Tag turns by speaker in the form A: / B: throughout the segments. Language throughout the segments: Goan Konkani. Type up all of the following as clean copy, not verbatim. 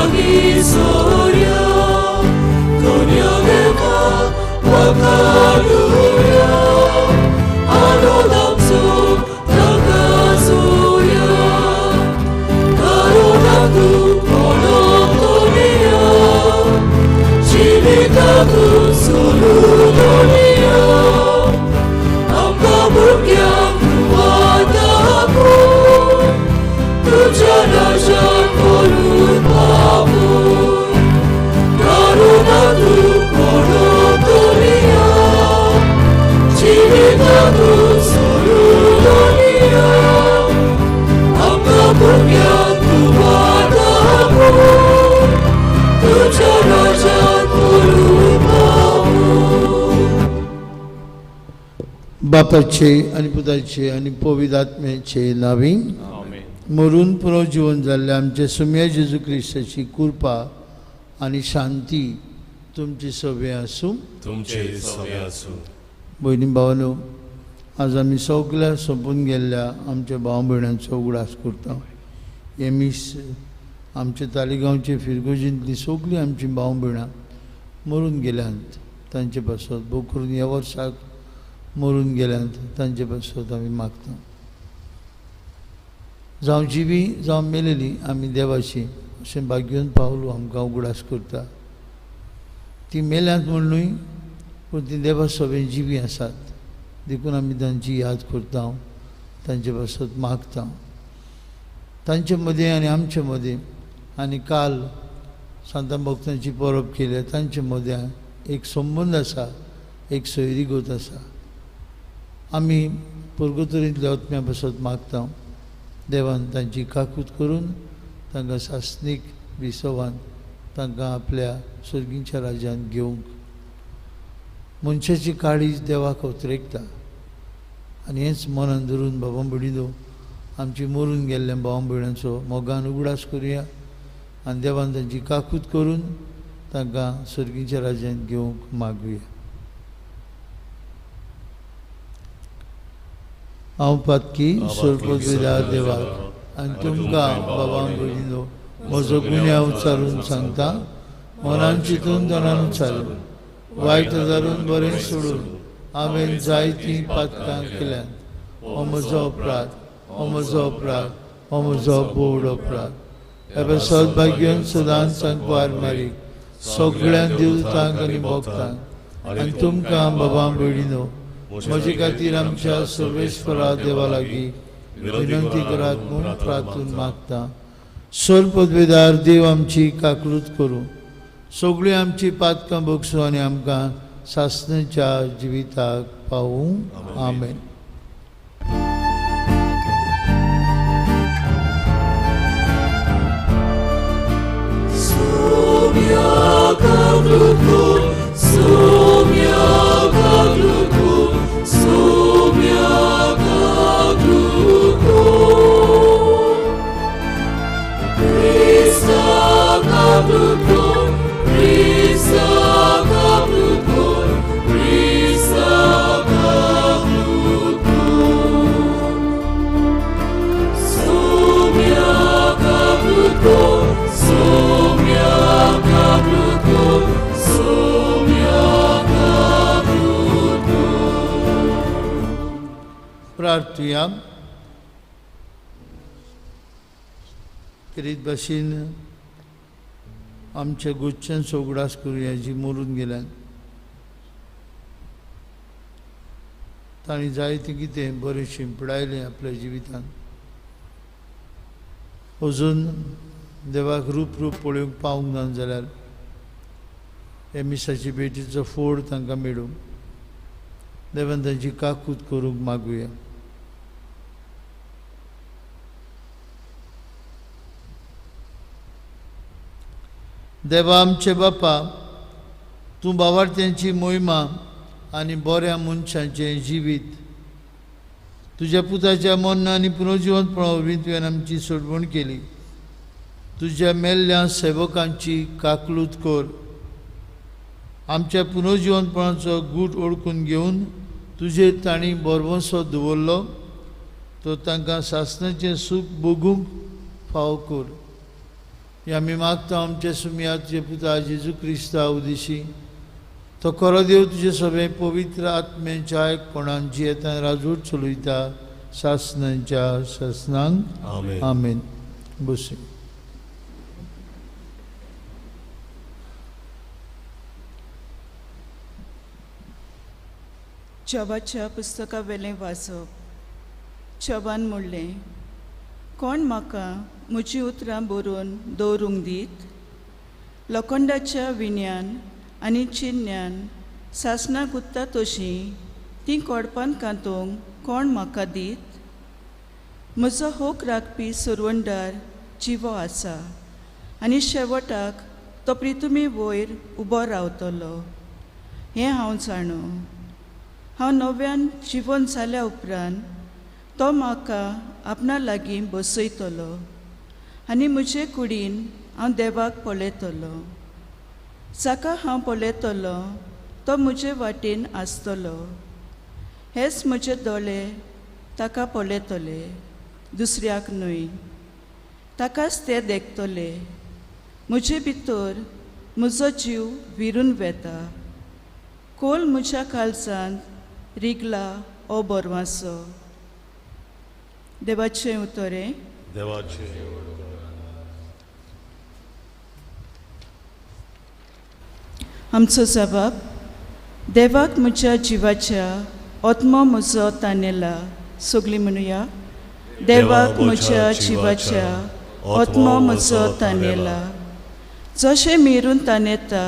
A: लागीं सोऱ्या धन्य देवा वकालुया आनंद आमचो ताका सोऱ्या कारुणा तूं कोणो जिवितातूं सोलू दुनिया आमकां भुरग्यांक वादाकून तुज्या राजान करून पावून कारुणा तूं कोणो दुनिया जिवितातूं सोलू दुनिया आमकां भुरग्यांक वादाकून तुज्या राजान करून पावून.
B: बापाचे आनी पुताचे आनी पवित्र आत्म्याचे नावी मरून पुनर्जीवन जाल्ल्या आमचे सुम्या जेजू क्रिस्ताची कृपा आनी शांती तुमची सगळें आसूं.
C: तुमचे सवे आसूं.
B: भयणी भावानो, आज आमी सगळ्या सोंपून गेल्ल्या आमच्या भाव भयणांचो उगडास करता. हे मीस आमच्या तालिगांवचे फिरगोजींतली सगळीं आमची भाव भयणां मरून गेल्यांत तांचे पासत, भोव करून ह्या वर्साक मरून गेल्यांत तांचे पासत आमी मागता. जावं जिवी जावं मेलेली आमी देवाची अशें भाग्योन पावलो आमकां उगडास करता. ती मेल्यांत म्हूण न्हय, पूण ती देवा सगळीं जिवी आसात, देखून आमी तांची याद करता, तांचे पासत मागता. तांचे मदें आनी आमचे मदें आनी काल सांतां भक्तांची परब केल्या तांचे मदें एक संबंद आसा, एक सोयरीगत आसा. आमी पुर्गुतरींतल्या आत्म्या पासत मागता, देवान तांची काकूत करून तांकां सासणीक विसवान तांकां आपल्या सर्गीच्या राज्यांत घेवंक. मनशाची काळीज देवाक उतरेकता आनी हेंच मनान धरून बाबा भयणीनो आमची मरून गेल्ल्या भाव भयणांचो मोगान उगडास करुया आनी देवान तांची काकूत करून तांकां सर्गीच्या राज्यांत घेवंक मागुया. हांव पातकी सोरपदविदा देवाक आनी तुमकां बाबा भयणीनो म्हजो गुन्यांव उच्चारून सांगता, मनान चिंतून तणान उच्चारून वायट धरून बरें सोडून हांवें जायतीं पातकां केल्यांत. हो म्हजो अपराध, हो म्हजो अपराध, हो म्हजो बोड अपराध. ह्या सद्भाग्यान सदांच सांकवार मारीक सगळ्या देवतांक आनी भक्तांक आनी तुमकां बाबा भयणीनो म्हजे खातीर आमच्या सर्वेस्परा देवा लागीं विनंती करात म्हूण प्रार्थून मागता. सर्वपदवेदार देव आमची काकलूत करूं, सगळीं आमची पातकां भोगसूं आनी आमकां सासणाच्या जिविताक पावूं. आमेन.
A: Sumia kaglutko, sumia kaglutko, sumia kaglutko. Krista kaglutko, Krista kaglutko, Krista kaglutko. Sumia kaglutko, sumia kaglutko, sumia kaglutko.
B: प्रार्थुया. करीत भाशेन आमच्या गुच्छांचो उगडास करुया जी मरून गेल्यान तांणी जायतें कितें बरें शिंपडायलें आपल्या जिवितान. अजून देवाक रूप रूप पळोवंक पावूंक ना जाल्यार हे मिसाची भेटीचो फोड तांकां मेळूं. देवान तांची काकूत करूंक मागुया. देवा आमचे बापा, तूं बावार्थ्यांची मोहिमा आनी बऱ्या मनशांचें जिवीत तुज्या पुताच्या मरण आनी पुनर्जिवंतपणा वरवीं तुवें आमची सोडवण केली. तुज्या मेल्ल्या सेवकांची काकलूत कर. आमच्या पुनर्जिवंतपणाचो गूट ओळखून घेवन तुजेर तांणी भरवंसो दवरलो तो तांकां सासणाचें सूख भोगूंक फावो कर. हे आमी मागता आमच्या सुमया तुजे पुता जेजू क्रिस्ता उदेशी तो खरो देव तुजे सगळे पवित्र आत्म्याच्या एकपणान जियेतान राजूट चलयता सासनांच्या सासनांक.
C: आमेन.
B: आमेन. बसूं.
D: चवाच्या पुस्तका वेलें वाचप. चवान म्हणलें, कोण म्हाका म्हजीं उतरां बरोवन दवरूंक दीत? लोखंडाच्या विन्यान आनी चिन्यान सासणां गुत्ता तशीं तीं कोडपान कांतोवंक कोण म्हाका दीत? म्हजो होक राखपी सुरवंडार जिवो आसा आनी शेवटाक तो प्रितुमी वयर उबो रावतलो हें हांव जाणो. हांव नव्यान जिवन जाल्या उपरांत तो म्हाका आपणा लागीं बसयतलो आनी म्हजे कुडीन हांव देवाक पळयतलो. जाका हांव पळयतलो तो म्हजे वाटेन आसतलो. हेच म्हजे दोळे ताका पळयतले, दुसऱ्याक न्हय. ताकाच ते देखतले. म्हजे भितर म्हजो जीव विरून वेता. कोल म्हज्या काळजांत रिगला ओ बरवासो. देवाचें उतरें.
C: देवाचे
D: आमचो जबाब. देवाक म्हज्या जिवाच्या आत्मो म्हजो तानेला. सगळीं म्हणुया. देवाक म्हज्या जिवाच्या आत्मो म्हजो तानेला. जशें मेरून तानेता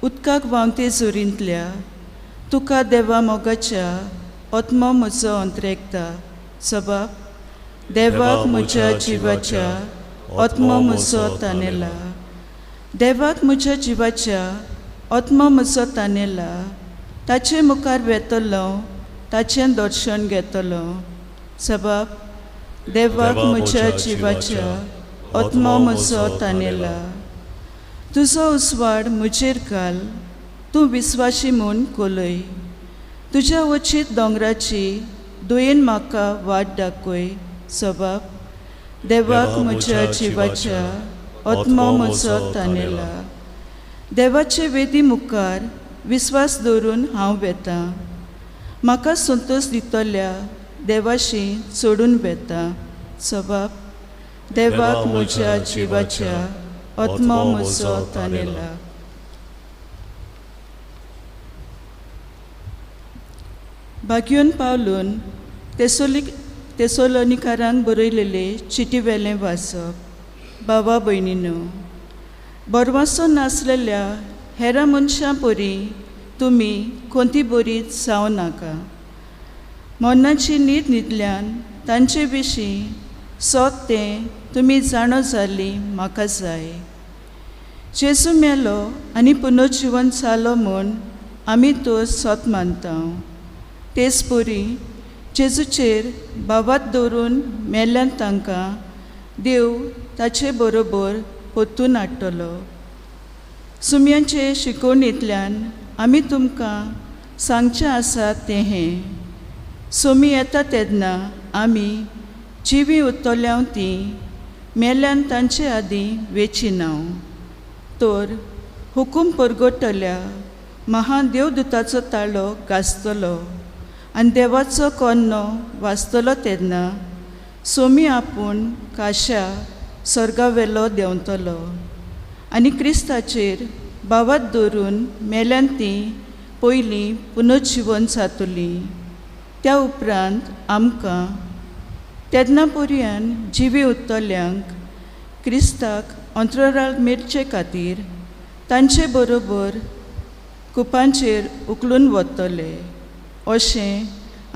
D: उदकाक व्हांवते जोरींतल्या तुका देवा मोगाच्या आत्मो म्हजो अंतरेकता. जबाब. देवाक म्हज्या जिवाच्या आत्मो म्हजो तानेला. देवाक म्हज्या जिवाच्या आत्मो म्हजो तानेला. ताचे मुखार वेतलो, ताचें दर्शन घेतलो. जबाब. देवाक म्हज्या जिवाच्या आत्मो म्हजो तानेला. तुजो उजवाड म्हजेर घाल, तूं विस्वाशी म्हूण कोलय. तुज्या वचीत दोंगराची दुयेन म्हाका वाट दाखय. जबाब. देवाक म्हज्या जिवाच्या आत्मो म्हजो तानेला. देवाचे वेदी मुखार विस्वास दवरून हांव वेतां. म्हाका संतोश दितल्या देवाशी चडून वेता. जबाब. देवाक म्हज्या जिवाच्या आत्मो म्हजो तानेला. बाग्योन पावलून तेसोलोनिकारांक बरयलेले चिटी वेलें वाचप. बाबा भयणीनो, बरवासो नासलेल्या हेरां मनशां परी तुमी कोणती बरी जावं नाका. मरणाची न्हीद न्हिदल्यान तांचे विशीं सोद तें तुमी जाणो जाल्ली म्हाका जाय. जेजू मेलो आनी पुनर्जिवन जालो म्हूण आमी तो सत मानता. तेच परी जेजूचेर भावात दवरून मेल्ल्यान तांकां देव ताचे बरोबर परतून हाडटलो. सुम्यांचे शिकवणींतल्यान आमी तुमकां सांगचें आसा तें हें. सोमी येता तेन्ना आमी जिवीं उरतल्या तीं मेल्ल्यान तांचे आदीं वेची ना. तर हुकूम परगटल्या महान देवदूताचो ताळो गाजतलो आनी देवाचो कोन्नो वाजतलो तेन्ना सोमी आपूण काश्या स्वर्गावेलो देंवतलो आनी क्रिस्ताचेर भावात दवरून मेल्यान तीं पयलीं पुनर्जिवन जातलीं. त्या उपरांत आमकां तेन्ना पर्यान जिवी उरतल्यांक क्रिस्ताक अंतराळ मेळचे खातीर तांचे बरोबर कुपांचेर उखलून वतले. अशें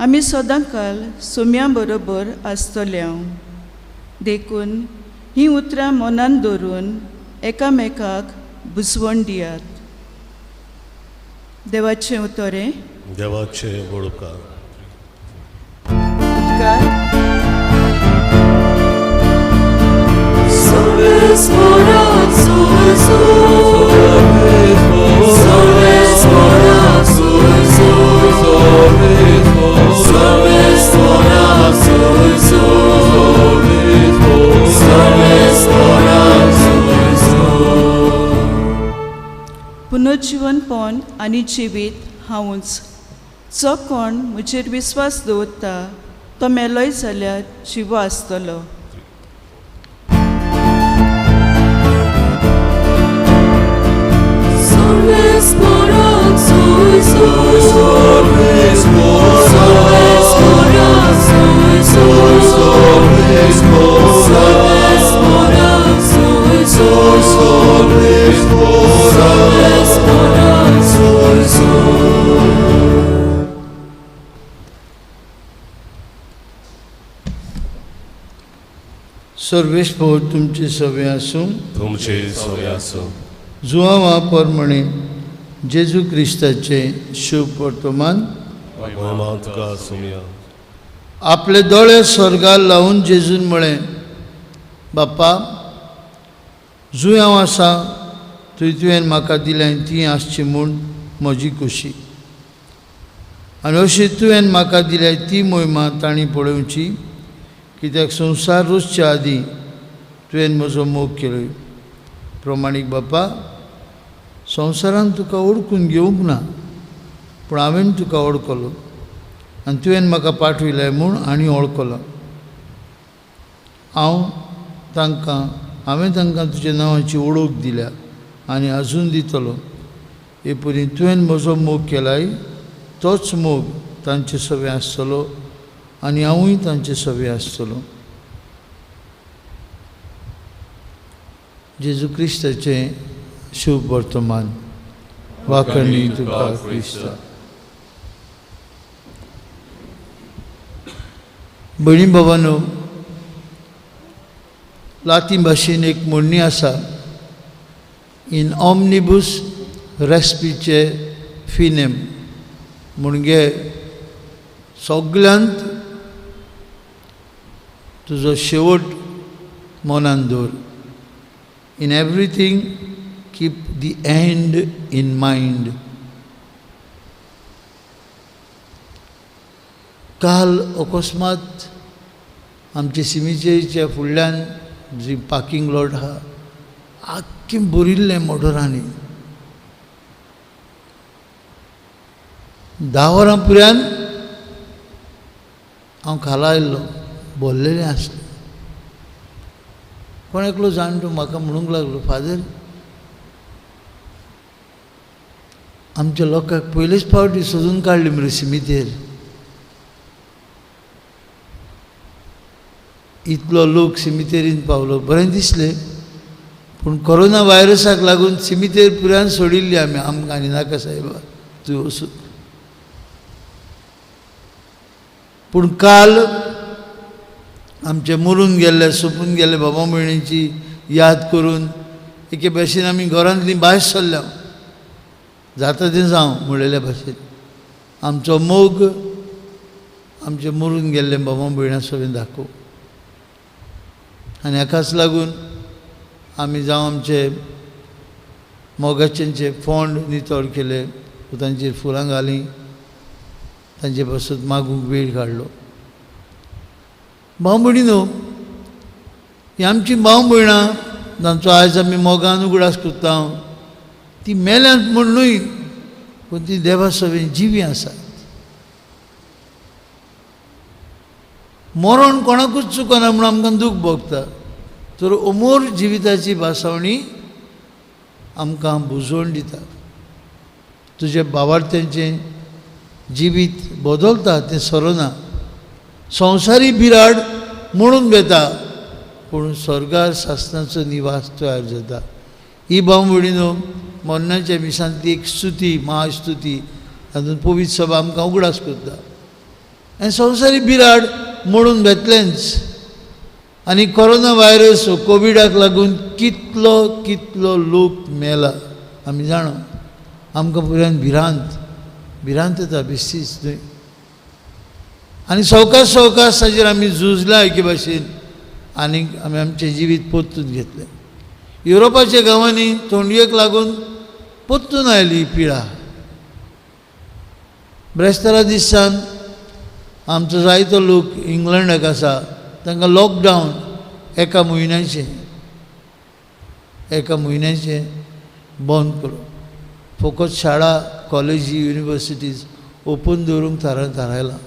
D: आमी सदांकाल सोम्या बरोबर आसतले. देखून हीं उतरां मनान दवरून एकामेकाक बुजवण दियात. देवाचें उतरें.
C: देवाचे वळकार.
D: उपकार. पुनर्जिवनपण आनी जिवीत हांवूच. जो कोण म्हजेर विस्वास दवरता तो मेलोय जाल्यार जिवो आसतलो.
B: सर्वेस्पोर तुमचे सवे आसूं,
C: तुमचे सवे आसूं.
B: जुआंवा परमणे जेजू क्रिस्ताचे शुभ वर्तमान. आपले दोळे स्वर्गार लावन जेजून म्हळें, बापा, जूंय हांव आसा थंय तुवें म्हाका दिलें ती आसची म्हूण म्हजी खोशी, आनी अशी तुवें म्हाका दिल्या ती मोहिमा तांणी पळोवची, कित्याक संवसार रुजच्या आदीं तुवें म्हजो मोग केलो. प्रमाणीक बापा, संवसारान तुका ओळखून घेवंक ना, पूण हांवें तुका ओळखलो आनी तुवें म्हाका पाठयलें म्हूण आनी ओळखलो. हांवें तांकां तुज्या नांवाची ओळख दिल्या आनी आजून दितलो. हे परी तुवें म्हजो मोग केलाय तोच मोग तांचे सवे आसतलो आनी हांवूय तांचे सवे आसतलो. जेजू क्रिस्ताचें शुभ वर्तमान. वाखणी तुका क्रिस्ता. भयणी बाबांनो, लातीन भाशेन एक म्हणणी आसा, इन ऑमनिबूस रेस्पिचे फिनेम, म्हणजे सगल्यांत तुजो शेवट मनान दवर. In everything keep the end in mind. काल अकस्मात आमचे सिमिचेच्या फुडल्यान जी पार्किंग लॉट आहा आख्खें भरिल्लें मोटरांनी. 10 वरां पुऱ्यान हांव खाला आयिल्लो, भरलेलें आसलें. कोण एकलो जाणटो म्हाका म्हणूंक लागलो, फादर, आमच्या लोकांक पयलेच फावटी सोदून काडली मरे सिमितेर. इतलो लोक सिमितेरीन पावलो, बरें दिसलें, पूण कोरोना व्हायरसाक लागून सिमितेर पुरान सोडिल्ली आमी. आमकां आनी नाका साहेबा, तूं वचूं. पूण काल आमचे मरून गेल्ले, सोंपून गेल्ले बाबा भयणीची याद करून एके भाशेन आमी घरांतली भायर सरल्या, जाता तें जावं म्हणलेल्या भाशेन आमचो मोग आमचे मरून गेल्ले बाबा भयणा सगळें दाखोवं. आनी हाकाच लागून आमी जावं आमचे मोगाचेंचे फोंड नितळ केले, तांचेर फुलां घालीं, तांचे पासत मागूंक वेळ काडलो. भाव भयणीनो, ही आमची भाव भयणां तांचो आयज आमी मोगान उगडास करता, ती मेल्यांत म्हूण न्हय, पूण ती देवा सवें जिवीं आसात. मरण कोणाकूच चुकना म्हूण आमकां दूख भोगता, तर अमोर जिविताची भासावणी आमकां बुजोवन दिता. तुजे बावार्थ्यांचें जिवीत बदलता, तें सरना. संवसारी बिराड म्हणून घेता, पूण स्वर्गार सासणाचो निवास तयार जाता. ही भाव भयणीनो, मरणाच्या मिसांतली एक स्तुती, महास्तुती, तातूंत पवित्र सभा आमकां उगडास करता. आनी संवसारी बिराड म्हणून घेतलेंच, आनी कोरोना व्हायरस कोविडाक लागून कितलो कितलो लोक मेला आमी जाणा. आमकां पुराय भिरांत येता बेश्टीच न्हय. आनी सवकास सवकास ताजेर आमी झुजल्या एके भाशेन आनी आमी आमचें जिवीत परतून घेतलें. युरोपाच्या गांवांनी थंडयेक लागून परतून आयली पिळा. ब्रेस्तारा दिसान आमचो जायतो लोक इंग्लंडाक आसा, तांकां लॉकडावन एका म्हयन्याचें बंद करून. फकत शाळा, कॉलेजी, युनिवर्सिटीज ओपन दवरूंक थारायलां,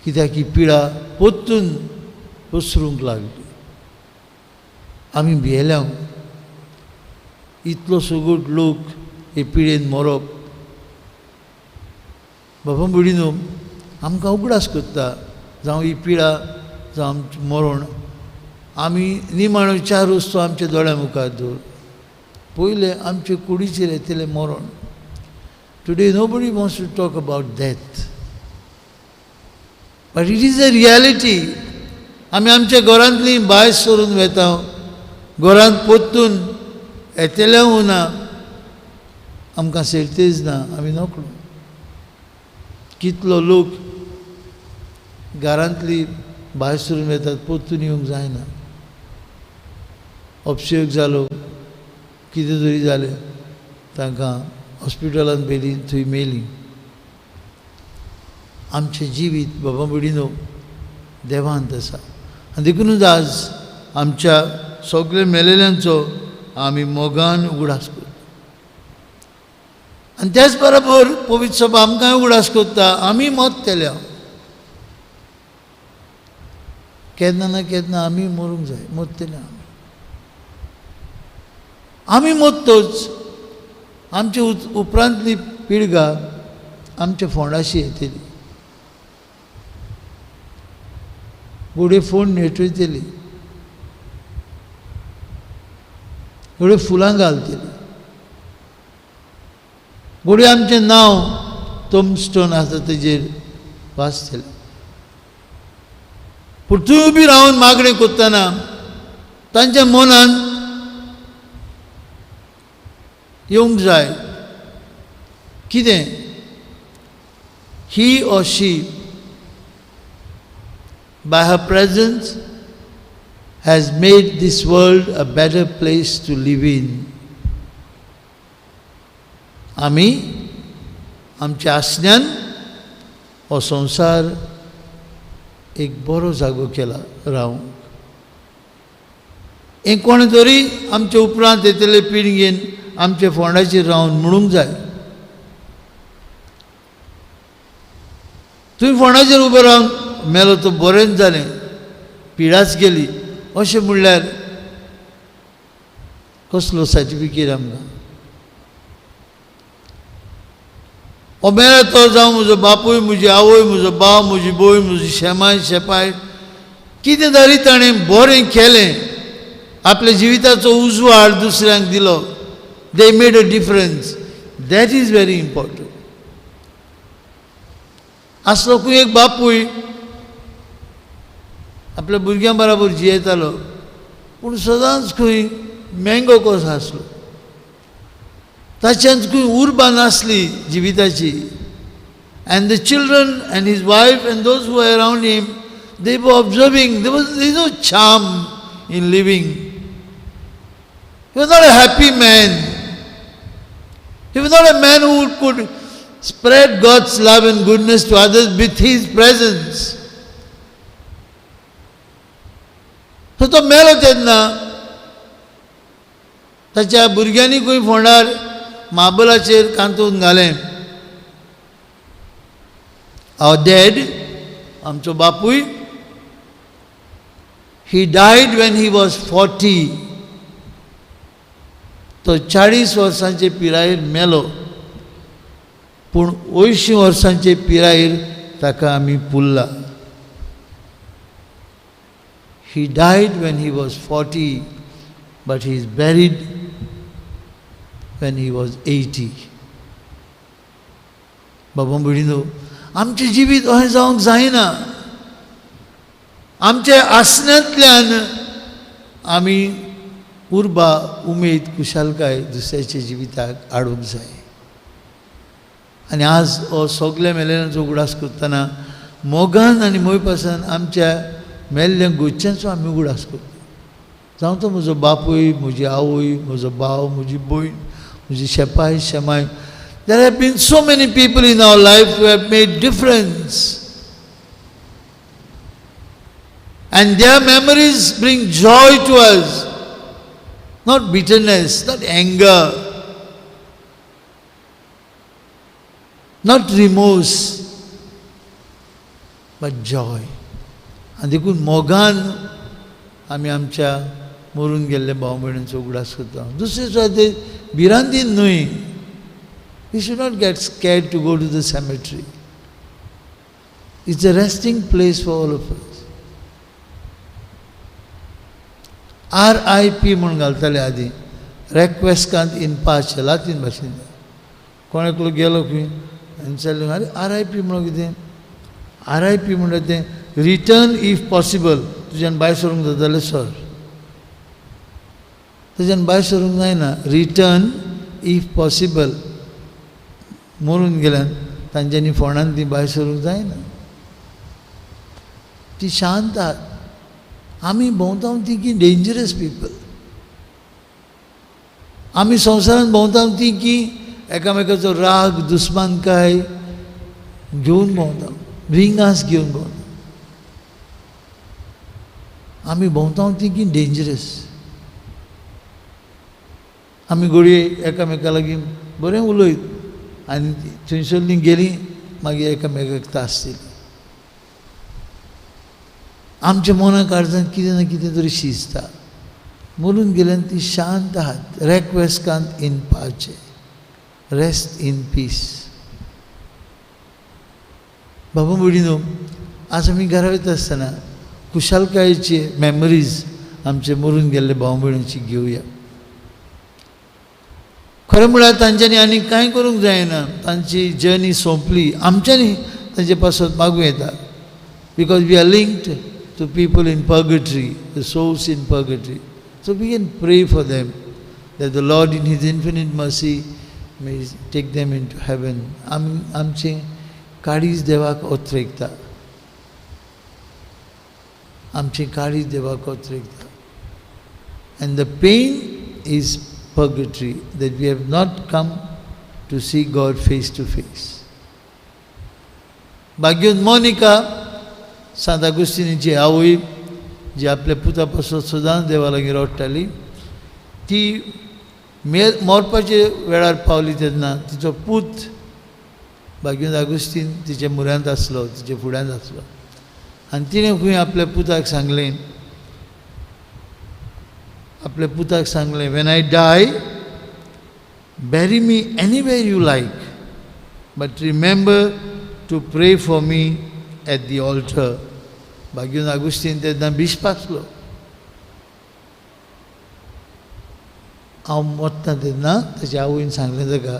B: कित्याक ही पिडा परतून पसरूंक लागली. आमी भियेल्या, इतलो सगट लोक हे पिडेन मरप. बाबा भयणीनो, आमकां उगडास करता, जावं ही पिडा जावं आमचें मरण, आमी निमाणो चार वस्तू आमच्या दोळ्या मुखार दवर. पयलें आमचे कुडीचेर येतलें मरण. Today nobody wants to talk about death, but it is a reality. आमी आमच्या घरांतली भायर सरून वेता, घरांत परतून येतलें ना, आमकां सेर्तेज ना, आमी नकळो. कितलो लोक घरांतली भायर सरून वेतात, परतून येवंक जायना. अपशेक जालो, कितें तरी जालें, तांकां हॉस्पिटलांत व्हेली, थंय मेली. आमचें जिवीत बाबा भयणीनो देवांत आसा. आनी देखुनूच आज आमच्या सगळे मेलेल्यांचो आमी मोगान उगडास करता. आनी त्याच बरोबर पवित्र सभा आमकांय उगडास करता, आमी मरतले केन्ना ना केन्ना, आमी मरूंक जाय, मरतले आमी. आमी मरतच आमचे उपरांतली पिळगा आमच्या फोंडाशी येतली, घोडे फोंड नेटयतली, घोडे फुलां घालतली, घोडे आमचें नांव टोमस्टोन आसा तेजेर वाचतले. पूण थंय उबी रावन मागणें करतना तांच्या मनान येवंक जाय कितें, he or she by her presence has made this world a better place to live in. आमी आमच्या आसण्यान हो संवसार एक बरो जागो केला रावंक. हें कोण तरी आमच्या उपरांत येतले पिळगेन आमच्या फोंडाचेर रावन म्हणूंक जाय. तुवें फोंडाचेर उबो रावन मेलो तो बरेंच जालें, पिडाच गेली, अशें म्हणल्यार कसलो सर्टिफिकेट आमकां? हो मेलो तो जावं म्हजो बापूय, म्हजी आवय, म्हजो भाव, म्हजी भयण, म्हजी शेमाय शेपाय, कितें तरी ताणें बरें केलें, आपल्या जिविताचो उजवाड दुसऱ्यांक दिलो. They made a difference. That is very important. आसलो खंय एक बापूय आपल्या भुरग्यां बराबर जियेतालो, पूण सदांच खंय मेंगो कसो आसलो, ताच्यान खंय उर्बा नासली जिविताची. And the children and his wife and those who around him, they were observing there was no charm in living. He was not a happy man. He was not a man who could spread God's love and goodness to others with his presence. So तो मेलो तेन्ना ताच्या भुरग्यांनी खंय फोंडार मार्बलाचेर कांतून घालें, Our dad, आमचो बापूय, he died when he was 40. तो 40 वर्सांचे पिरायेर मेलो, पूण 80 वर्सांचे पिरायेर ताका आमी पुरला. He died when he was 40, but he is buried when he was 80. बाबा भयणीनो, आमचें जिवीत अशें जावंक जायना. आमच्या आसण्यांतल्यान आमी उर्बा, उमेद, खुशालकाय दुसऱ्याच्या जिविताक हाडूंक जाय. आनी आज हो सगल्या मेल्ल्यांचो उगडास करतना मोगान आनी मोयपासान आमच्या मेल्ल्या गोच्यांचो आमी उगडास करता. जावं तो म्हजो बापूय, म्हजी आवय, म्हजो भाव, म्हजी भयण, म्हजी शेपाय शेमाय. There have been so many people in our life who have made difference, and their memories bring joy to us, not bitterness, not anger. Not remorse but joy. आनी देखून मोगान आमी आमच्या मरून गेल्ले भाव भयणींचो उगडास करता. दुसरे सुवातेर भिरांतीन न्हय. We should not get scared to go to the cemetery. It's a resting place for all of us. RIP म्हूण घालताले आदीं, रेक्वेस्कांत इन पाच, लातीन भाशेन. कोण एकलो गेलो खंय आनी विचारलें, आरे RIP म्हणून कितें? RIP म्हणल्यार तें रिटर्न if possible. तुज्यान भायर सरूंक जाता जाल्यार सर, तुज्यान भायर सरूंक जायना. रिटर्न if possible, मरून गेल्यान तांच्यांनी फोंडान ती भायर सरूंक जायना. ती शांत आहात. आमी भोंवता ती की डेंजरस पिपल. आमी संवसारांत भोंवता ती की एकामेकाचो राग दुस्मानकाय घेवन भोंवता, रिंगास घेवन भोंवता. आमी भोंवता ती की डेंजरस. आमी घडये एकामेका लागीं बरें उलयत आनी थंयसरलीं गेलीं मागीर एकामेकाक तास दिली. आमच्या मनाक काळजांत कितें ना कितें तरी शिजता. मरून गेल्यान ती शांत आहात. रेक्वेस्कांत इन पाचे, रेस्ट इन पीस. बाबा भयणीनो, आज आमी घरा वयता आसतना खुशालकायेचे मेमरीज आमचे मरून गेल्ले भाव भयणीची घेवया. खरें म्हळ्यार तांच्यांनी आनी कांय करूंक जायना. तांची जर्नी सोंपली. आमच्यांनी तांचे पासत मागूं येता, because we are linked to people in purgatory, the souls in purgatory. So we can pray for them that the Lord in his infinite mercy may take them into heaven. आमचें काळीज देवाक ओत्रेकता, आमचें काळीज देवाक ओत्रेकता. And the pain is purgatory, that we have not come to see God face to face. भाग्योन Monica, सांत आगुस्तिनीची आवय, जी आपल्या पुता पासून सदांच देवा लागीं रडटाली, ती मरपाचे वेळार पावली तेन्ना तिचो पूत भाग्योन आगुस्तीन तिच्या मुऱ्यांत आसलो, तिच्या फुड्यांत आसलो. आनी तिणें खंय आपल्या पुताक सांगलें, आपल्या पुताक सांगलें, when I die bury me anywhere you like, but remember to pray for me at the altar. भाग्योन Augustine तेन्ना बिस्प आसलो. हांव मरता तेन्ना ताच्या आवयन सांगलें ताका,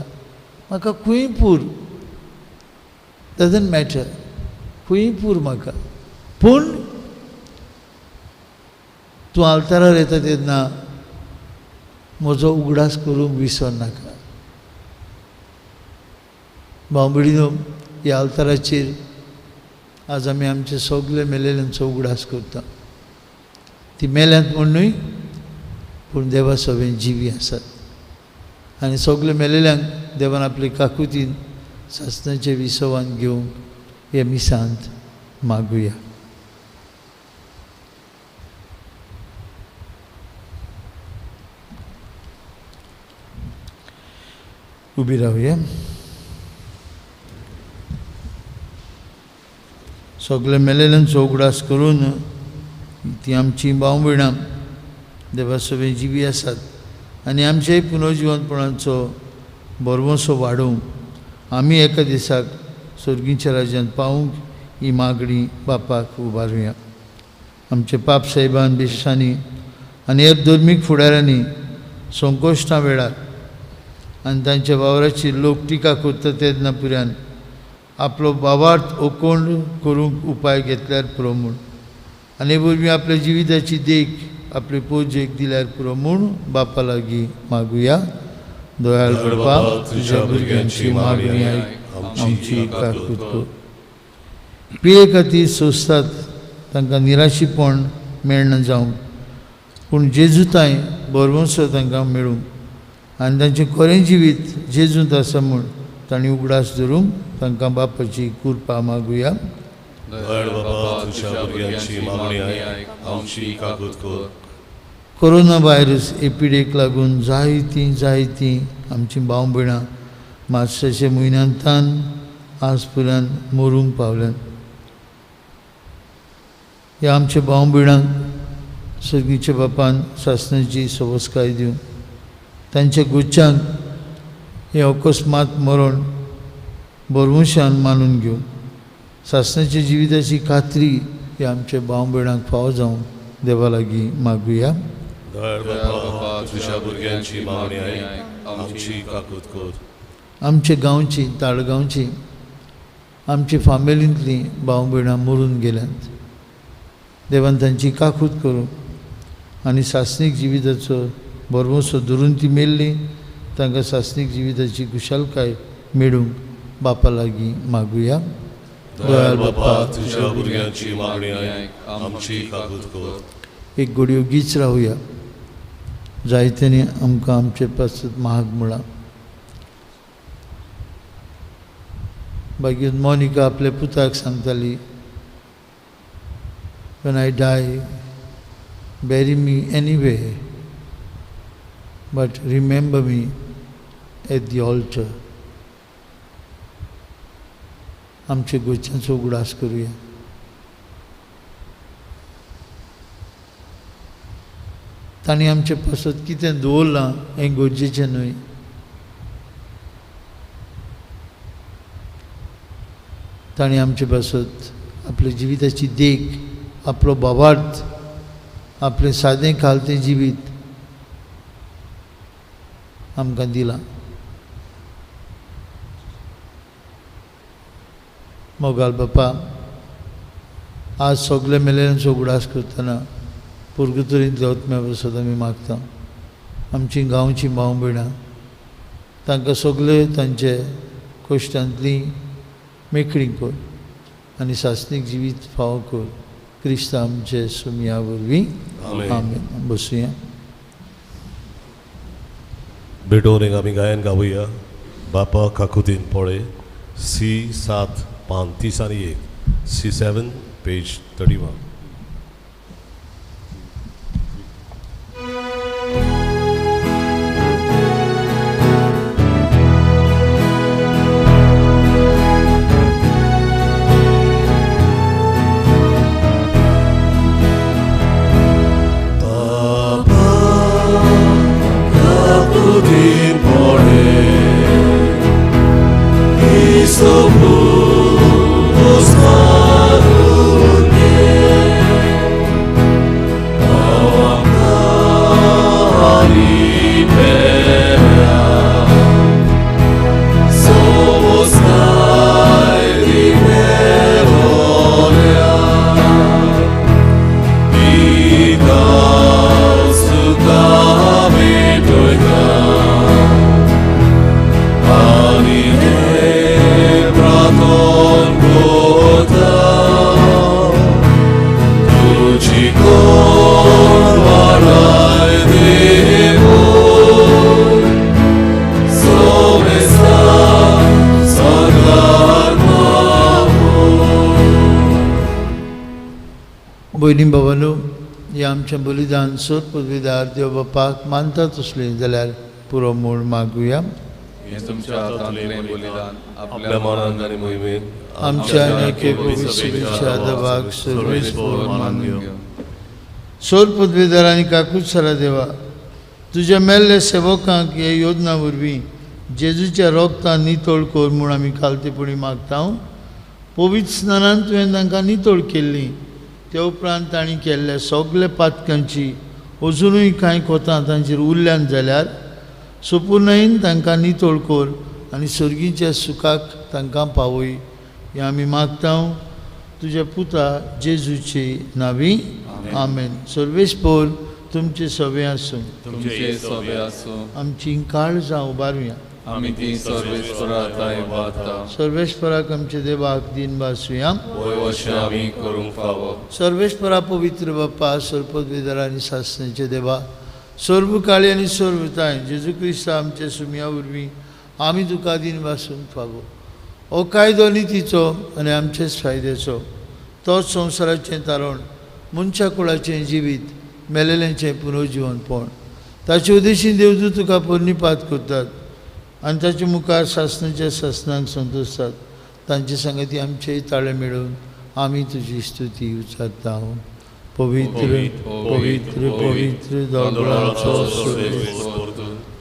B: म्हाका खंय पूर, डजंट मॅटर, खंय पूर म्हाका, पूण तूं आल्तारार येता तेन्ना म्हजो उगडास करूंक विसर नाका. भाव भयणीनो, ह्या आल्ताराचेर आज आमी आमचे सगळे मेलेल्यांचो उगडास करता. ती मेल्यांत म्हूण न्हय, पूण देवा सगळें जिवी आसात. आनी सगळे मेलेल्यांक देवान आपले काकुतीन सासणाचे विसवान घेवंक हे मिसांत मागुया. उबी रावया. सगळे मेलेल्यांचो उगडास करून ती आमची भाव भयणां देवा सगळीं जिवी आसात आनी आमच्याय पुनर्जिवनपणाचो भरवंसो वाडोवंक आमी एका दिसाक सर्गीच्या राज्यांत पावूंक ही मागणी बापाक उबारुया. आमचे पाप साहेबान बिशांनी आनी हेर धर्मीक फुडाऱ्यांनी संकोश्टां वेळार आनी तांच्या वावराची लोक टिका करता तेन्ना पुऱ्यान आपलो भावार्थ ओकोंड करूंक उपाय घेतल्यार पुरो म्हूण आनी वरवीं आपल्या जिविताची देख आपले पोजेक दिल्यार पुरो म्हूण बापा लागीं मागुया. दयाळ बापा, तुज्या भुरग्यांची मागणी आयक, आमची काकूत कर. पिये खातीर सोंसतात तांकां निराशीपण मेळना जावंक, पूण जेजूताय भरवंसो तांकां मेळूंक आनी तांचें खरें जिवीत जेजूंत आसा म्हूण तांणी उगडास धरूंक तांकां बापाची कृपा मागुया.
C: दयाळ बाबा, तुझ्या भुरग्यांची मागणी आयक, आमची काकूत कर.
B: कोरोना व्हायरस एपिडेक लागून जायतीं जायतीं आमचीं भाव भयणां मार्चाच्या म्हयन्यांतान आज पर्यंत मरूंक पावल्यात. ह्या आमच्या भाव भयणांक सर्गीच्या बापान सासणाची सवस्काय दिवन तांच्या गुच्चांक हें अकस्मात मरण भरवंशान मानून घेवन सासणाच्या जिविताची खात्री ह्या आमच्या भाव भयणांक फावो जावन देवा लागीं मागुया.
C: दयाळ बापा, तुज्या भुरग्यांची मागणी आयक, आमची काकूत कर.
B: आमच्या गांवची, ताळगांवची, आमची फामिलींतलीं भाव भयणां मरून गेल्यांत. देवान तांची काकूत करूं आनी सासणीक जिविताचो भरवंसो धरून ती मेल्ली तांकां सासणीक जिविताची खुशालकाय मेळूंक बापा लागीं मागुया.
C: दयाळ बापा, तुज्या भुरग्यांची मागणी आयक, आमची काकूत कर.
B: एक घडयो गीच रावया. जायत्यांनी आमकां आमचे पासत महाग म्हळां. मागीर मोनिका आपल्या पुताक सांगताली, When I die, bury me anywhere, but remember me at the altar. आमच्या गोच्यांचो उगडास करुया. तांणी आमचे पासत कितें दवरलां हें गरजेचें न्हय. तांणी आमचे पासत आपल्या जिविताची देख, आपलो भावार्थ, आपलें सादें खालतें जिवीत आमकां दिलां. मोगाल बापा, आज सगळे मेलेल्यांचो उगडास करतना पुर्गुतरींतल्या आत्म्या पासत आमी मागता. आमची गांवची भाव भयणां तांकां सगळे तांचे कश्टांतली मेकळी कर आनी सासणीक जिवीत फावो कर. क्रिस्त आमचे सुमया वरवीं आमेन. बसुया.
C: भेटोवन एक आमी गायन गावया. बापा काकुतीन पळय, सी 7 पान 30 आनी 1, सी 7 पेज 31.
B: भयणी बाबांनो, हें आमचें बलिदान सोद पदवीदार देव बापाक मानता तसलें जाल्यार पुरो म्हूण मागुया.
A: तुमच्या हातांतलें बलिदान
C: आपल्या मानान आनी मोहिमेन
B: आमच्या आनी पवित्र दबाक सर्वेस्पर मानून घेवं. सोद पदवीदार आनी काकूत सरा देवा, तुज्या मेल्ल्या सेवकांक हे योजना वरवीं जेजूच्या रोगतान नितळ कर म्हूण आमी खालतेपणी मागता. पवित्र स्नानान तुवें तांकां नितळ केल्ली. त्या उपरांत तांणी केल्ल्या सगल्या पातकांची अजुनूय कांय कोतां तांचेर उरल्यान जाल्यार सोपुर्णायेन तांकां नितळ कर आनी सर्गीच्या सुखाक तांकां पावय. हें आमी मागता तुज्या पुता जेजूचे नांवी, आमेन. सर्वेस्पर तुमचे सवे आसूं.
A: तुमचे सवे आसूं.
B: आमची काळजां उबारुया.
A: आमी ती सर्वेस्परा उबारता.
B: सर्वेस्पराक आमचे देवाक दिन भासुया.
A: वय आमी करूंक फावो.
B: सर्वेस्परा पवित्र बाप्पा, सर्पदवेदार आनी सासण्याचे देवा, सर्व काळी आनी सर्वताय जेजू क्रिस्त आमचे सुमया वरवीं आमी तुका दिन भासूंक फावो. हो कायदो नितीचो आनी आमचेच फायद्याचो, तोच संवसाराचें तारण, मनशा कुळाचें जिवीत, मेलेल्यांचें पुनर्जिवनपण. ताचे उद्देशीन देवदूत तुका पुर्णिपात करतात आनी ताचे मुखार सासणाच्या सासणाक संतोषतात. तांचे संगती आमचेय ताळे मेळून आमी तुजी स्तुती उचारता. पवित्र पवित्र पवित्र दोगळांचो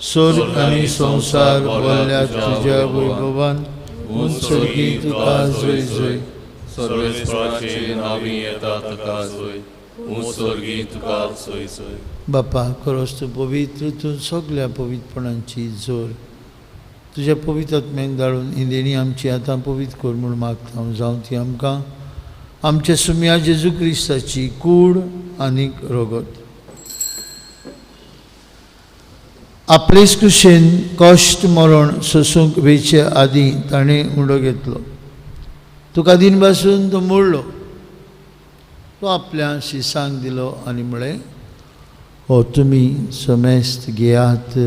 B: स्वर्ग आनी संवसार भरल्या तुज्या वैभवान. स्वर्गी तुका जय जय.
A: सर्वेस्पराचे नांवी येता तुका जय. स्वर्गी तुका जय जय.
B: बापा खरोच तूं पवित्र, तूं सगल्या पवित्रपणांची जोर. तुज्या पवित्र आत्म्याक धाडून ही देणी आमची आतां पवित्र कर म्हूण मागता. जावं ती आमकां आमच्या सुम्या जेजू क्रिस्ताची कूड आनी रगत. आपलेच कुशेन कश्ट मरण सोसूंक वेचे आदीं ताणें उंडो घेतलो. तुका दिन बासून तो मोडलो. तो आपल्या शिसांक दिलो आनी म्हळें, हो तुमी समेस्त घेयात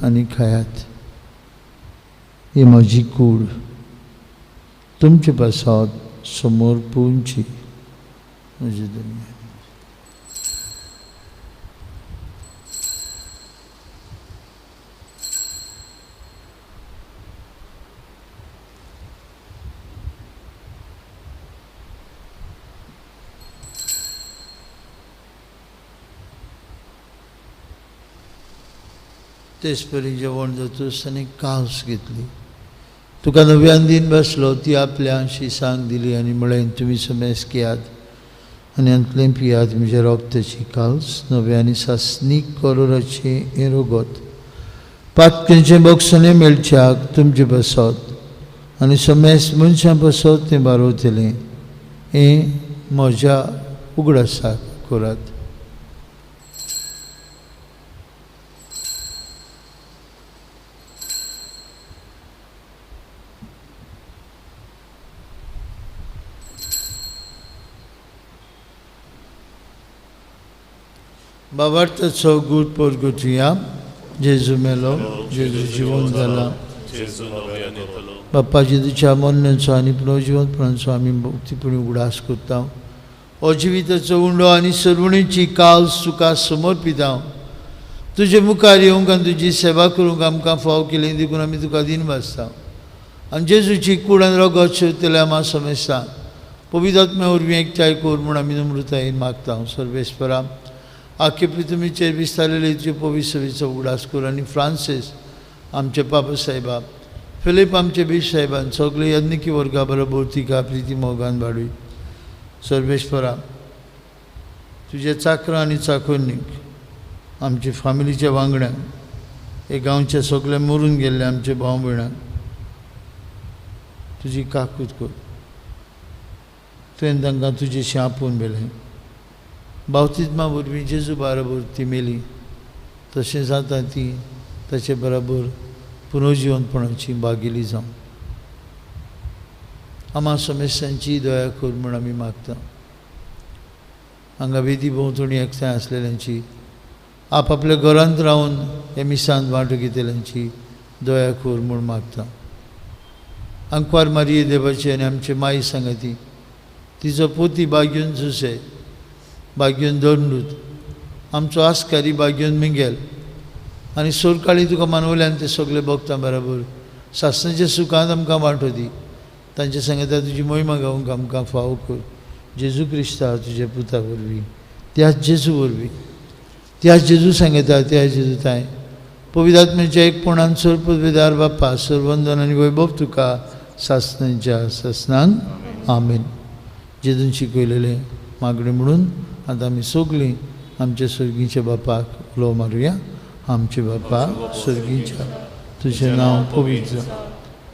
B: आनी खायात. ही म्हजी कूड तुमचे पासत समर्पूंची म्हजी दुनिया. तेच परी जेवण जातूच ताणें कास घेतली. तुका नव्यान दिन बसलो. ती आपल्या शिसांक दिली आनी म्हळें, तुमी समेस घेयात आनी हातलें पियात. म्हज्या रोगताची काल्स नव्या आनी सासणीक करोराचें हें रोगत. पातकेंचें बक्षणें मेळच्याक तुमचें बसत आनी समेस मनशां बसत तें बारवतलें. हें म्हज्या उगडासाक करात. बाबार्थाचो गूट परगटुया. जेजू मेलो, जेजू जिवन जाला. बाप्पा जेजूच्या मरणाचो आनी पुनर्जिवनपणाचो आमी भक्तीपणी उगडास करता. हो जिविताचो उंडो आनी सर्वणीची काल्स तुका समर्पिता. तुजे मुखार येवंक आनी तुजी सेवा करूंक आमकां फाव केली देखून आमी तुका दिन भासता. आनी जेजूची कूड आनी रगत शेवतल्या आमा समेस्ता पवित्र आत्म्या वरवीं एकठांय कर म्हूण आमी नम्रतायेन मागता. सर्वेस्परा आखे पृथ्वीचेर विस्तारलेले तुजे पवित्र सभेचो उगडास कर आनी फ्रांसीस आमचे पापा साहेबा, फिलीप आमचे बीश साहेबान सगळे यज्ञिकी वर्गा बरोबर तिका प्रिती मोगान वाडूय. सर्वेस्परा तुजे चाकरां आनी चाकोरनीक आमचे फामिलीच्या वांगड्यांक, हे गांवचे सगळे मरून गेल्ले आमचे भाव भयणांक तुजी काकूत कर. तुवें तांकां तुजेशी आपोवन व्हेलें. बावतिज्मा वरवीं जेजू बरोबर ती मेली, तशें जाता ती ताचे बराबर पुनर्जिवनपणाची बागेली जावं. आमा समेस्तांची दया कर म्हूण आमी मागता. हांगा वेदी भोंवतणी एकठांय आसलेल्यांची, आपआपल्या घरांत रावन हे मिसांत वांटो घेतल्यांची दया कर म्हूण मागता. आंकवार मारिये देवाची आनी आमचे माई सांगाती, तिचो पोती बागेवन जुसे, बागेवन दंडूत, आमचो आस्कारी बागेवन मिंगेल आनी सोरकाळी तुका मानवल्यान ते सगळे भक्तां बराबर सासणाच्या सुखांत आमकां वांटो दी. तांचे सांगता तुजी मोहिमा गावंक आमकां फावो कर. जेजू क्रिस्ता तुज्या पुता वरवीं, त्याच जेजू वरवीं, त्याच जेजू सांगता, त्याच जेजू ताय पवित्र आत्म्याच्या एकपणान सर्वपदार बाप्पा सर्वंदन आनी वैभव तुका सासणाच्या सासणांक. आमेन. जेजून शिकयलेलें मागणें म्हणून आतां आमी सगळीं आमच्या सर्गीच्या बापाक उलो मारुया. आमचे बापा सर्गीच्या, तुजें नांव पवित्र जावं,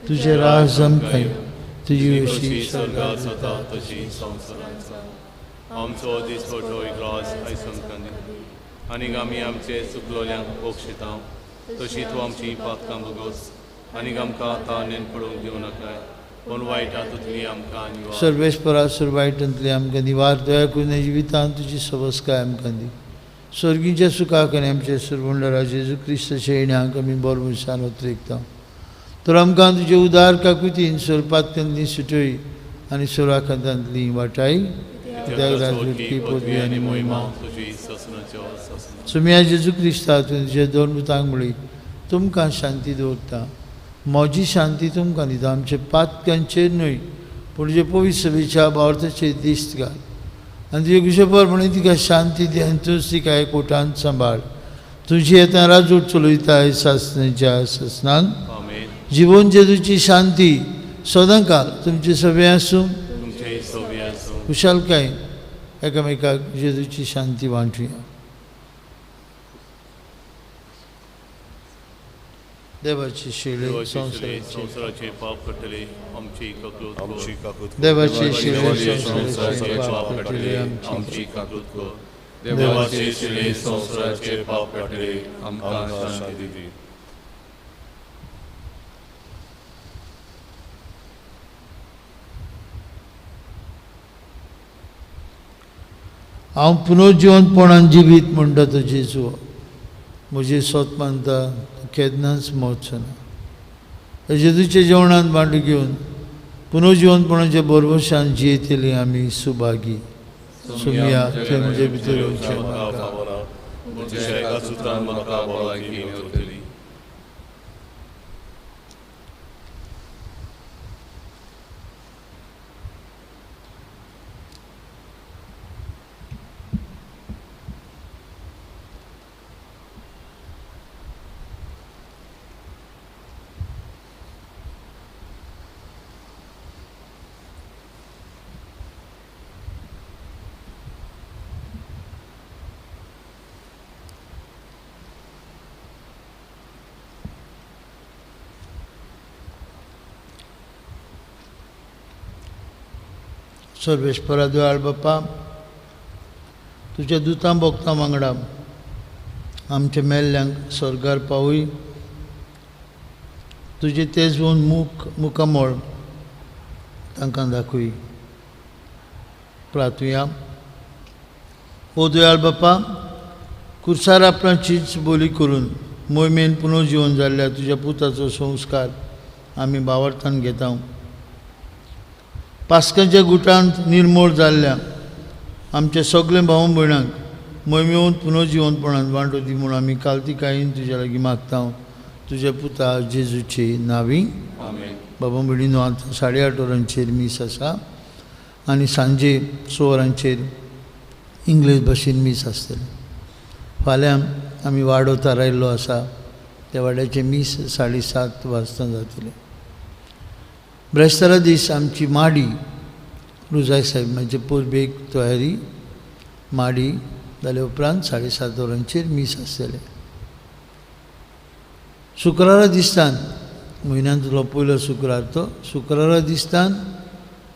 B: तुजें राज आमकां येवं, तुजी अशी
A: स्वर्गात जाता तशी संवसारांत जावं. आमचो दिसपट्टो ग्रास आयज आमकां दी आनी आमी आमचे चुकलोल्यांक बक्षिता तशी तूं आमची पातकां भोगोस आनी आमकां तानेन पडूंक दिवं नाकाय पूण वायट हातूंतली आमकां निवार.
B: सर्वेस्परा सर्व वायटांतली आमकां निवार. दया करून जिवितांत तुजी सवस्काय आमकां दी. स्वर्गीच्या सुखाक आनी आमचे सर्वंडरा जेजू क्रिस्ताच्या येण्याक आमी बरो मनशान अत्रेकता. तर आमकां तुजे उदार काकुतीन सोरपातकांतली सुटय आनी सोराखांतांतली वाटाय. कित्याक पदवी आनी मोहिमा सुम्या जेजू क्रिस्ता तुजे दोन भुतांक म्हळी, तुमकां शांती दवरता, म्हजी शांती तुमकां दिता, आमचे पातक्यांचेर न्हय पूण जे पवित्र सभेच्या भावार्थाचेर दिश्ट घाल आनी तुजे कुशेपर म्हणून तिका शांती दी आनी तूंच तिका एकवटान सांबाळ. तुजी येता राजूट चलयताय सासणाच्या ससनान. जिवन जेजूची शांती सदांकाल तुमचे सभे आसूं. खुशालकायेन एकामेकाक जेजूची शांती वांटुया. देवाची शिले
A: संवसाराचे पाप काडटले आमची काकूत,
B: देवाची शिले संवसाराचे पाप काडटले
A: आमची काकूत कर. देवाचे शिले संवसाराचे पाप काडटले आमकां शांती दी.
B: हांव पुनर्जिवंतपणान जिवीत म्हणटा तो जेजू, म्हजें सोत मानता केन्नाच मरचो ना. जेजूच्या जेवणान वांटो घेवन पुनर्जिवंतपणाच्या बरबशान जियेतली आमी सुभागी. सुमया तुवें म्हजे भितर येवचें म्हाका. सर्वेस्परा दयाळ बापा, तुज्या दुतां भोगता वांगडा आमच्या मेल्ल्यांक स्वर्गार पावय. तुजें तेजवून मुखामळ तांकां दाखय. प्रार्थुया. ओ दयाळ बापा, कुर्सार आपणाचीच बोली करून मोहिमेन पुनर्जिवन जाल्ल्या तुज्या पुताचो संस्कार आमी बावडतान घेता. पास्कांच्या गुटांत निर्मोळ जाल्ल्या आमच्या सगल्या भाव भयणांक मोहिमेवन पुनर्जिवनपणान वांटो दी म्हूण आमी कालतिकायेन तुज्या लागीं मागता, तुज्या पुता जेजूचे नांवी. बाबा भयणीनो, आतां 8:30 वरांचेर मीस आसा आनी सांजे 6 वरांचेर इंग्लीश भाशेन मीस आसतलें. फाल्यां आमी वाडो थारायल्लो आसा, त्या वाड्याचें मीस 7:30 वाजता जातलें. ब्रेस्तारा दीस आमची माडी रुजाय साहेब म्हणजे परबेक तयारी माडी जाल्या उपरांत 7:30 वरांचेर मीस आसतलें. शुक्रारा दिसतान म्हयन्यांतलो पयलो शुक्रार तो शुक्रारा दिसतान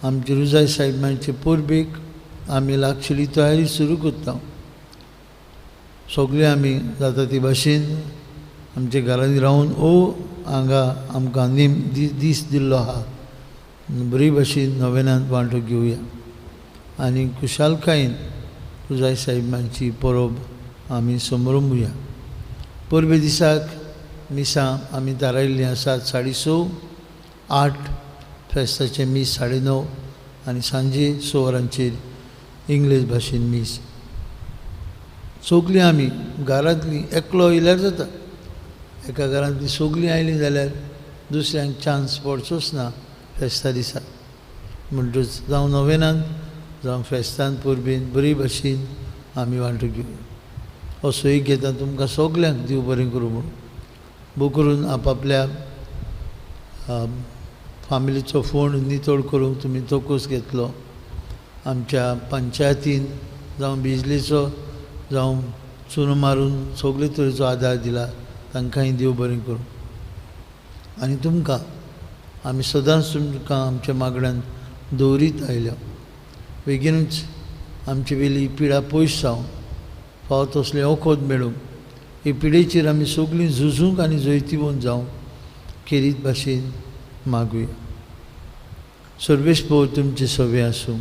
B: आमची रुजाय साहेबांचे परबेक आमी लागशिल्ली तयारी सुरू करता. सगळीं आमी जाता ती भाशेन आमच्या घरांनी रावन ओ हांगा आमकां नेम दीस दिल्लो आहा, बरी भाशेन नव्यानांत वांटो घेवया आनी खुशालकायेन रुजाय साहेबांची परब आमी समरंभुया. परबे दिसाक मिसां आमी थारायल्लीं आसात 6:30, 8, फेस्ताचें मीस 9:30 आनी सांजे 6 वरांचेर इंग्लीश भाशेन मीस. सगळीं आमी घरांतलीं एकलो येयल्यार जाता, एका घरांतलीं सगळीं आयलीं जाल्यार दुसऱ्यांक चान्स पडचोच ना फेस्ता दिसा. म्हणटच जावं नव्यानान जावं फेस्तान परबेन बरी भाशेन आमी वांटो घेवया. हो सोयी घेता तुमकां सगल्यांक देव बरें करूं म्हूण. बोकरून आपापल्या फामिलीचो फोंड नितळ करूंक तुमी तोकोस घेतलो. आमच्या पंचायतीन जावं बिजलीचो जावं चुनो मारून सगळे तरेचो आदार दिला, तांकांय देव बरें करूं. आनी तुमकां आमी सदांच तुमकां आमच्या मागण्यान दवरीत आयल्या. बेगीनूच आमची वेली पिडा पयस जावं, फावो तसलें वखद मेळूंक, हे पिडेचेर आमी सगळीं झुजूंक आनी जैतिवंत जावंक खेरीत भाशेन मागुया. सर्वेस्पर तुमचे सवे आसूं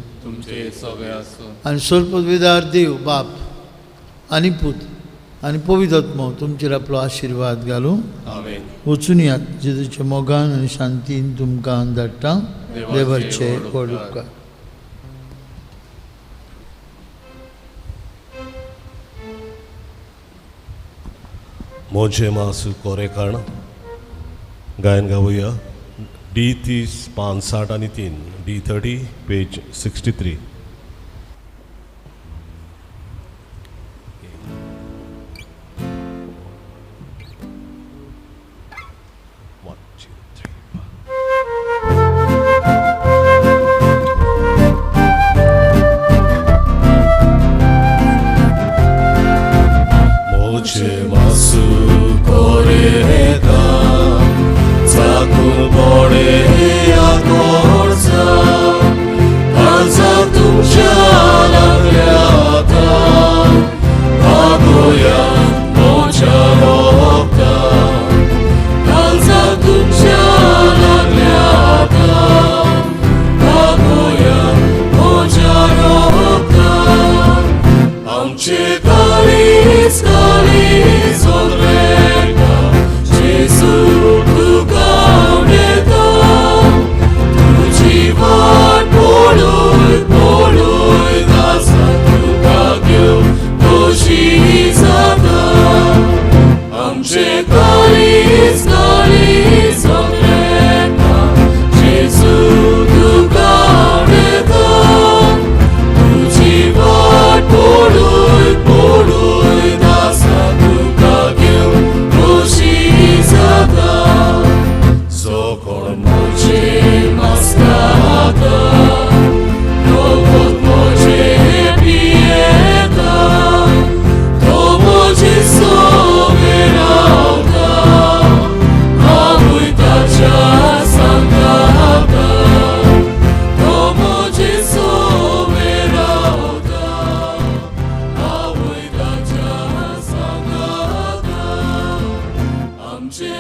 B: आनी सर्वपदवीदार देव बाप आनी पूत आनी पवित्र आत्मो तुमचेर आपलो आशिर्वाद घालूं. वचून यात जेजूच्या मोगान आनी शांतीन तुमकां धाडटा. देवाचे व्हड उपकार.
C: मोजे मासू कोरे कारण गायन गावया डी 30 पान 60 आनी 3, डी 30 पेज 63. One, two, three, four. मोचे मासू कोरे चाकून पडे आकोडचा काळजा तुमच्या लागल्या भागोया मोच्या रोगता काळजा तुमच्या लागल्या भागोया मोच्या रोगता आमचे काळीज काळीज ओद्रेता जेजू तुका उडयता तुजी वाट पळोय पळोय दासा तुका घेवन खोशी जाता आमचे काळीज काळीज ओद्रेता जेजू तुका उडयता तुजी वाट पळोय पळोय दासा तुका घेवन खोशी जाता जो कोण म्हजे मास्काता रगत म्हजे पियेता तो म्हजे सवे रावता हांवूय ताच्या सांगाता तो म्हजे सवे रावता हांवूय ताच्या सांगाता आमचे